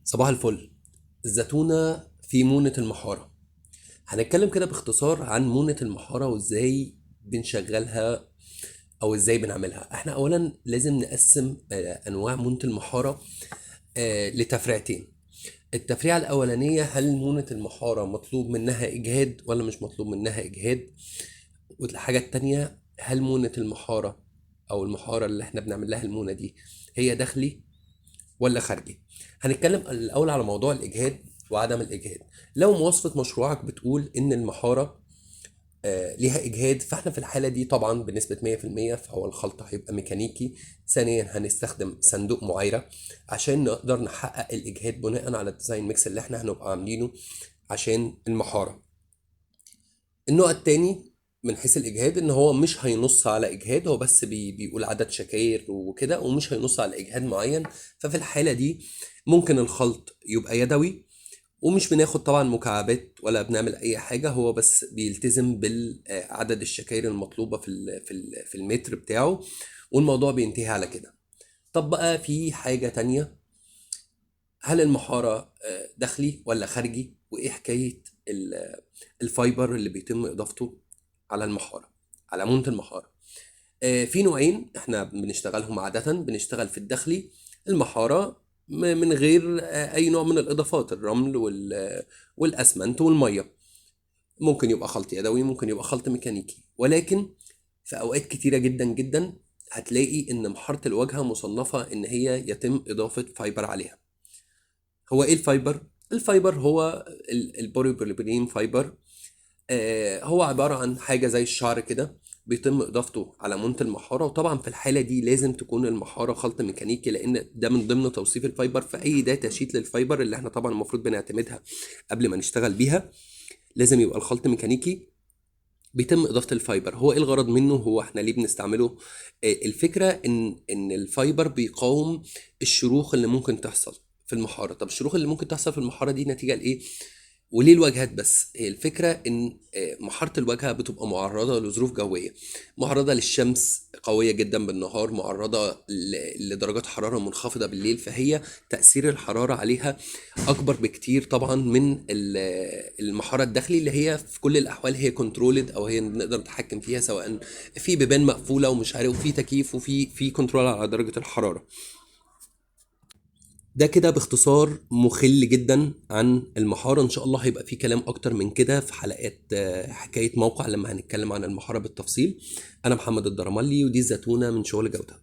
صباح الفل. الزتونة في مونة المحارة. هنتكلم كده باختصار عن مونة المحارة وازاي بنشغلها او ازاي بنعملها. احنا اولا لازم نقسم انواع مونة المحارة لتفريعتين. التفريعة الاولانية، هل مونة المحارة مطلوب منها اجهاد ولا مش مطلوب منها اجهاد؟ والحاجة التانية، هل مونة المحارة او المحارة اللي احنا بنعمل لها المونة دي هي داخلي ولا خارجي؟ هنتكلم الاول على موضوع الاجهاد وعدم الاجهاد. لو مواصفة مشروعك بتقول ان المحارة ليها اجهاد، فاحنا في الحالة دي طبعا بنسبة 100% فهو الخلط هيبقى ميكانيكي. ثانيا هنستخدم صندوق معايرة عشان نقدر نحقق الاجهاد بناء على ال design mix اللي احنا هنبقى عاملينه عشان المحارة. النوع التاني من حيث الاجهاد ان هو مش هينص على اجهاد، هو بس بيقول عدد شكاير وكده ومش هينص على اجهاد معين. ففي الحالة دي ممكن الخلط يبقى يدوي، ومش بناخد طبعا مكعبات ولا بنعمل اي حاجة، هو بس بيلتزم بالعدد الشكاير المطلوبة في المتر بتاعه، والموضوع بينتهي على كده. طب بقى في حاجة تانية، هل المحارة داخلي ولا خارجي؟ وايه حكاية ال fiber اللي بيتم اضافته على المحارة، على مونة المحارة؟ في نوعين احنا بنشتغلهم عادة. بنشتغل في الداخلي المحارة من غير اي نوع من الاضافات، الرمل والاسمنت والمية، ممكن يبقى خلط يدوي، ممكن يبقى خلط ميكانيكي. ولكن في اوقات كتيرة جدا جدا هتلاقي ان محارة الواجهة مصنفة ان هي يتم اضافة fiber عليها. هو ايه ال fiber؟ ال fiber هو ال polypropylene fiber. هو عبارة عن حاجة زي الشعر كده بيتم إضافته على مونة المحارة. وطبعا في الحالة دي لازم تكون المحارة خلط ميكانيكي، لأن ده من ضمن توصيف ال fiber في أي data sheet لل fiber اللي احنا طبعا المفروض بنعتمدها قبل ما نشتغل بيها، لازم يبقى الخلط ميكانيكي. بيتم إضافة ال fiber. هو إيه الغرض منه؟ هو إحنا ليه بنستعمله؟ الفكرة إن ال fiber بيقاوم الشروخ اللي ممكن تحصل في المحارة. طب الشروخ اللي ممكن تحصل في المحارة دي نتيجة لإيه؟ وليه الواجهات بس؟ هي الفكرة إن محارة الواجهة بتبقى معرضة لظروف جوية، معرضة للشمس قوية جدا بالنهار، معرضة لدرجات حرارة منخفضة بالليل، فهي تأثير الحرارة عليها أكبر بكتير طبعا من المحارة الداخلي اللي هي في كل الأحوال هي controlled، أو هي نقدر نتحكم فيها، سواء في بيبان مقفولة ومش عارف، وفي تكييف، وفي control على درجة الحرارة. ده كده باختصار مخل جدا عن المحارة. إن شاء الله هيبقى في كلام أكتر من كده في حلقات حكاية موقع لما هنتكلم عن المحارة بالتفصيل. أنا محمد الدرملي، ودي الزتونة من شغل جودة.